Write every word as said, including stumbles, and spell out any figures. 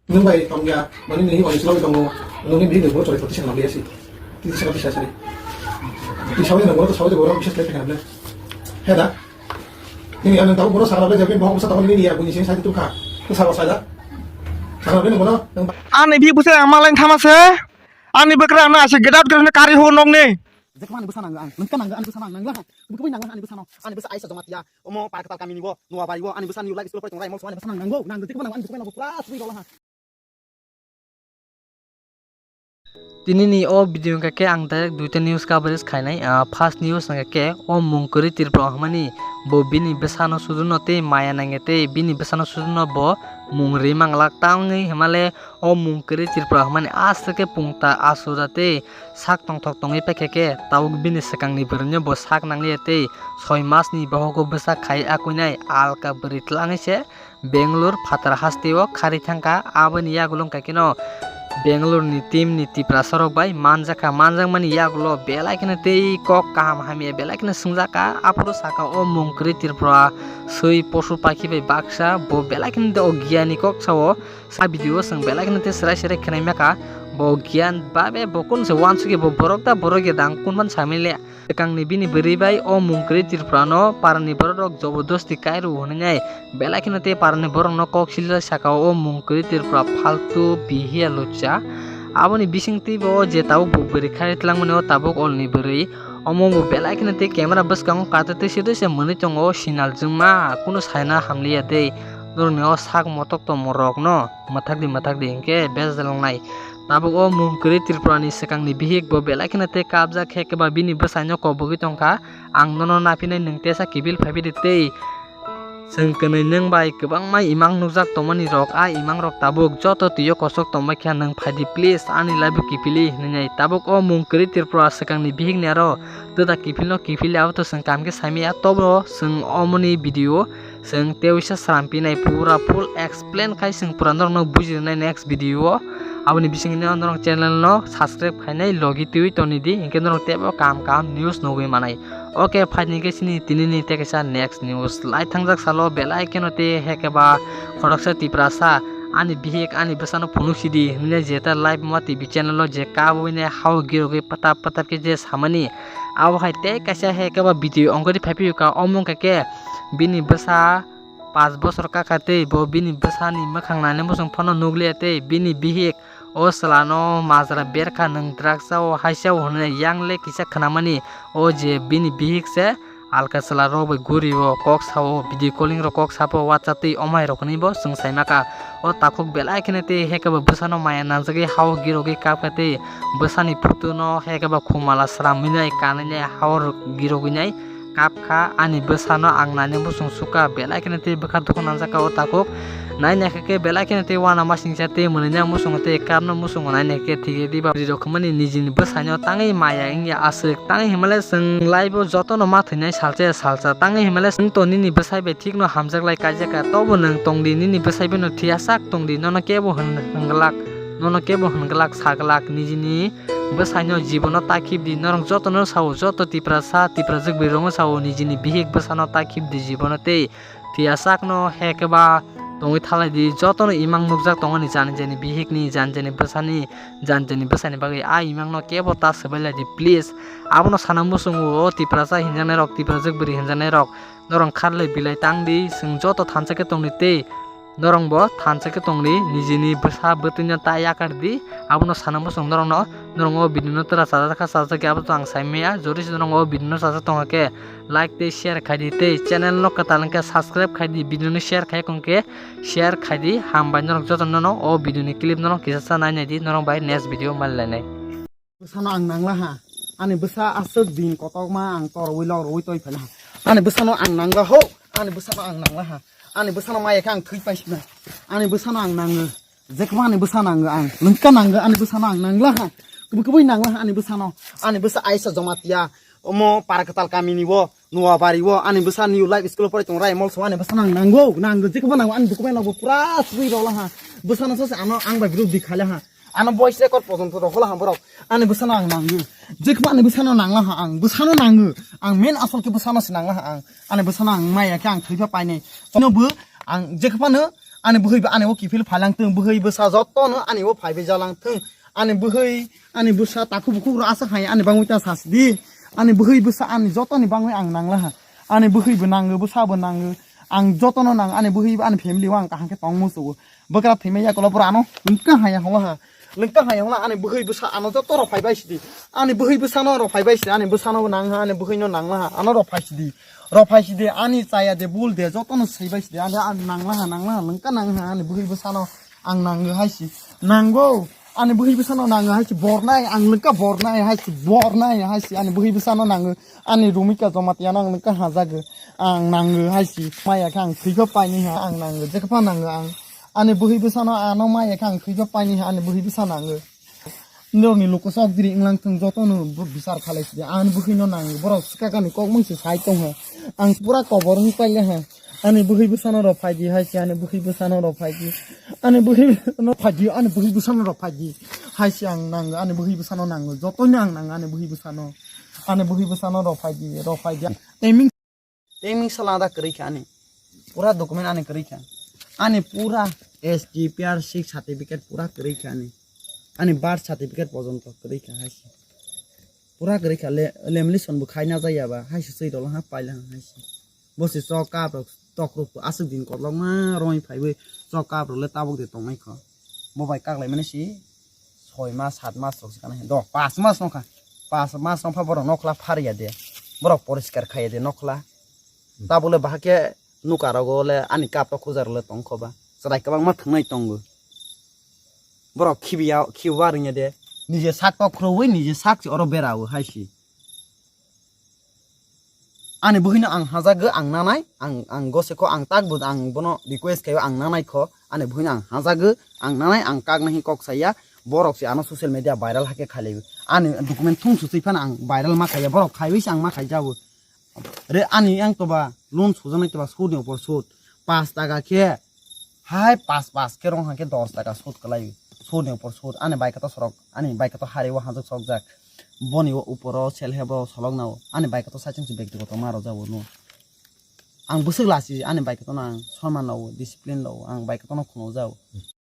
Nwng bai tong ya, mani nini oni silo tongo, nini bini bo chori pati sangna biya si. Titi sangna tisa sari. Ti sawi nang to sawi to borok bisa slai thangna. He da. Nini ano tau borok sangna le jabe bo bisa tong nini ya buni sing sai tu kha. Tu sawa sai da. Sangna le bono. Ani bi busa ang malai thama se. Ani bekra na ase get out kari ho nok ne. Jekma ani bwsa nango ang, nangka nango ani bwsa nang nangla ha. Kubui kubui nangla ha ani bwsa no. Ani bwsa aisa joma tiya. Omo para kwtal kami ni bo, nuwa bari bo, ani bwsa ni life school pore tong rai mol ani bwsa nang nango. Nang jekma nango ani bwsa nango pura sui rola ha. Tini ni o video hwnkha khe ang direct duita news coverage khainai. Ah, first news hwnkha khe o Mungkwrwi Tripura hwnmani bo bini bwsano suduno tei maya nangya tei bini bwsano suduno bo mung ri manglak tangwi hwnmale o Mungkwrwi Tripura hwnmani aswk khe pungta aswk da tei sak tongthok tongwi paikha khe tabuk bini swkangni bwrwino bo sak nangliya tei soi masni bohogo bwsa khai akwinai alka bwrwi tlangwi se Bangalore phatar hasteo kharwi thangkha. Aboni yagulo wngkha kheno Bangalore ni team ni Tiprasa rok bai manjakha, manjakmani yagulo belai kheno tei kok kaham hamya belai kheno swngjakha. Aphuru saka o Mungkwrwi Tripura swi posu pakhi bai baksa bo belai kheno o giyani kok sao. Sa video o chwng belai kheno tei serai serai khwnai maka. Bo giyan babe bo kunu se wansukya bo borok da borok ya dang kunban samile. Swkangni bini bwrwi bai o Mungkwrwi Tripura no parani borok rok jobodosti kairu hwnwi nai belai kheno tei parani borok no kok silai saka o Mungkwrwi Tripura faltu bihiya lucha. Aboni bising twi bo je tabuk bo bwrwi khai twlangmani o tabuk olni bwrwi omo bo belai kheno tei camera bwskango kate twi se twi se mwnwi tongo sinal jwngma kunu saina hamliya tei norokni o sak motok tongmo rok no. Mwthakdi mwthakdi hinkhe bejal wngnai. Tabuk o Mungkwrwi Tripurani swkangni bihik bo belai kheno tei kabjak khe keba bini bwsaino kobogwi tongkha. Ang nono naphinai nwng tesa kiphil phaiphidi tei chwng kwnwi nwng bai kwbangma imang nukjak tongmani rok, a imang rok tabuk joto twio kosok tongbai kha, nwng phaidi please ani live o kiphilwi hwnwi nai. Tabuk o Mungkwrwi Tripura swkangni bihikni aro twda kiphilno kiphilwi abo to chwng kaham khe saimaya, tobo chwng omoni video Chwng tei uisa sram pinai pura full explain khai chwng pura norokno buji rwnai next video o. Aboni bisingni norok channel no subscribe khainai logi twiwi toni di, hinkhe norok teibo kaham kaham news nugwi manai. Okay, phaini khe chini tinini tei kaisa next news. Lai thangjak salo belai kheno tei hekeba khoroksa Tiprasa ani bihik ani bwsano phunuk sidi hinwi jeta live ma T V channel o je kabui nai hao girogwi patap patap khe je samani. Abo hai tei kaisa hekeba video ongkori phaiphiyuka omo wngkha khe bini bwsa Paanch bosor kakha tei bo bini bwsani mwkhang nainai muchung phano nukliya tei bini bihik o chwlano majra berkha nwng drugs o haisao hwnwi yang le kisa khwnamani o je bini bihik se alka chwla rok bai guri o kok sao video calling rok kok sapo WhatsApp tei omai rok hwnwi bo chwng saimaka o takhuk belai kheno tei hekebo bwsano maya nangjagwi hao girogwi kapkha tei bwsani photo no hekebo khumala sramwi nai kanwi nai hao girogwi nai. Kap kha ani bwsano ang nainai muchung sukha belai kheno tei bwkha dukhu nangjak kha o takhuk. Nainai khe khe belai kheno tei uanamasingcha tei mwnwi nai muchungo tei kapno muchungo nainai khe thik di ba rok hwnmani nijini bwsaino tangwi maya wngya aswk tangwi hinmale chwng laibo jotono ma thwinai salsa ya salsa tangwi hinmale chwng to nini bwsai bai thikno hamjak lai kaijak kha tobo nwng tongdi nini bwsai bai no thwiya sak tongdi nono kebo hwn hwnglak nono kebo hwnglak saglak nijini Bwsaino jibono ta khibdi, norok jotono sao, joto Tiprasa, Tiprajwk bwrwirokno sao, nijini bihik bwsano ta khibdi jibono tei thwiya sakno hekeba tongwi thalaidi, jotono imang nukjak tongoni jani jani bihikni, jani jani bwsani, jani jani bwsani bagwi a imangno kebo ta swbai laidi please. Abono sana muchungo o Tiprasa hinjaknairok, Tiprajwk bwrwi hinjaknairok, norok kharlai bilai tangdi, chwng joto thansa khe tongdi tei Norokbo thansa khe tongdi, nijini bwsa bwtwino ta yakardi. Abono sana muchung norokno, norok o video no twra chajak kha, chajak ya, abo to ang sai maya. Jodi se norok o video no chajak tongkha khe, like tei share khaidi tei channel no kwtal wngkhe subscribe khaidi, video no share khai khe share khaidi. Hambai norok jotono no o video ni clip no kisa sa nai naidi, norok bai next video mali lainai. Bwsano ang nangla ha. Ani bwsa aswk din kotorma ang torwi lok rwi toi phaila ha. Ani bwsano ang nangla ho. Ani bwsano ang nangla ha. Ani bwsano maya khe ang thwi paisna. Ani bwsano ang nango. Jekhma ani bwsa nango ang. Lungka nango ani bwsano ang nangla ha. Kubui kubui nangla ha ani bwsano. Ani bwsa aisa joma tiya. Omo para kwtal kamini bo. Nuwa bari o ani bwsa new life school o pore tong rai mol so ani bwsano ang nango, nango jekhma nango ani document rok bo pura swi rok la ha. Bwsano sase ano ang bai group di khala ha. Ano voice record pojonto rok hola ha borok. Ani bwsano ang nango. Jekhma ani bwsano nangla ha ang. Bwsano nango. Ang main asol khe bwsano se nangla ha ang. Ani bwsano ang maya khe ang thwipa painai. Chwngno bo ang jekhmano Ani bwhwi bo ani o kiphil phailang thung, bwhwi bwsa jotono ani o phaibai jalang thung. Ani bwhwi, ani bwsa takhuk bukhuk rok aswk hai ani bangwi ta sasi di. Ani bwhwi bwsa ani jotoni bangwi ang nangla ha. Ani bwhwi bo nango, bwsa bo nango. Ang jotono nang, ani bwhwi bo ani family o ang kaham khe tong musugo. Bwkra thwimai yakola bwrwi ano lwngkha hai holo ha. Lwngkha hai holo ani bwhwi bwsa ano joto rok phaibai sidi. Ani bwhwi bwsano rok phaibai sidi, ani bwsano bo nang ha, ani bwhwino nangla ha, ano rok phai sidi. Rok phai sidi, ani chaya de bul de jotono saibai sidi. Ani, ani nangla ha, nangla ha, lwngkha nang ha, ani bwhwi bwsano ang nango hai si. Nango, ani bwhwi bwsano nango hai si, bornai, ang lwngkha bornai hai si, bornai hai si, ani bwhwi bwsano nango. Ani Rumika Jomatiano ang lwngkha hajago, ang nango hai si. Maya khe ang thwi khe paini ha, ang nango, jekha pha nango ang. Ani bwhwi bwsano ano maya khe ang thwi khe paini ha, ani bwhwi bwsa nango. Norokni luku sok diri wnglang thung jotono bo bichar khalai sidi. Ani bwkhwino nang borok swkakani kok mungsi sai tong ha. Ang pura kobor wng paile ha. Ani bwkhwi bwsano rok phai di hai se, ani bwkhwi bwsano rok phai di. Ani bwkhwi bwsano phai di, ani bwkhwi bwsano rok phai di. Hai se ang nango, ani bwkhwi bwsano nango. Jotono ang nango ani bwkhwi bwsano. Ani bwkhwi bwsano rok phai di, rok phai di. Timing Tei ming sala da kwrwi kha ani. Pura document ani kwrwi kha. Ani pura S T P R six certificate pura kwrwi kha ani. Ani birth certificate pojonto kwrwi kha hai se. Pura kwrwi kha le, lamination bo khai na jaya ba hai se swi rolo ha paila ha hai se. Bo se chok kap rok tok rok aswk din kotlok ma roi phaiwi chok kap rok le tabuk de tongnai kho. Bo bai kak lai mani si soi mas, sat mas rok se kana he. Do, pas mas nokha. Pas mas nokha borok nokla phariya de. Borok poriskar khaiya de nokla. Tabuk le bahai khe nuka rogo le ani kap tok khujar le tong kho ba. Chwrai kwbangma thwngnai tongo. Borok khibiya, khibiya rwngya de. Nije sak tok khrowi, nije sak se oro berawo hai si. Ani bwkhwino ang hajago, ang nanai, ang, ang gose kho, ang tak bo, ang bono request khaio, ang nanai kho, ani bwkhwino ang hajago, ang nanai, ang kak nahi kok saya, borok se ano social media viral hakhe khailaibo. Ani document thung suchwi phano ang viral ma khaiya, borok khaiwi se ang ma khaijago. Re ani yang toba loan sujaknai toba sud ni upor sud, pas taka khe, Hai pas pas khe rong hangkhe dos taka sud kwlai. Sud ni upor sud. Ani bai khe to sorok. Ani bai khe to hari o hanjak sok jak. Boni o upor o self help o solok nao. Ani bai khe to saichung si bektigoto ma rojak o no. Ang bwswk lasi ani bai khe to no ang sonman rao, discipline rao. Ang bai khe to no khungo jao.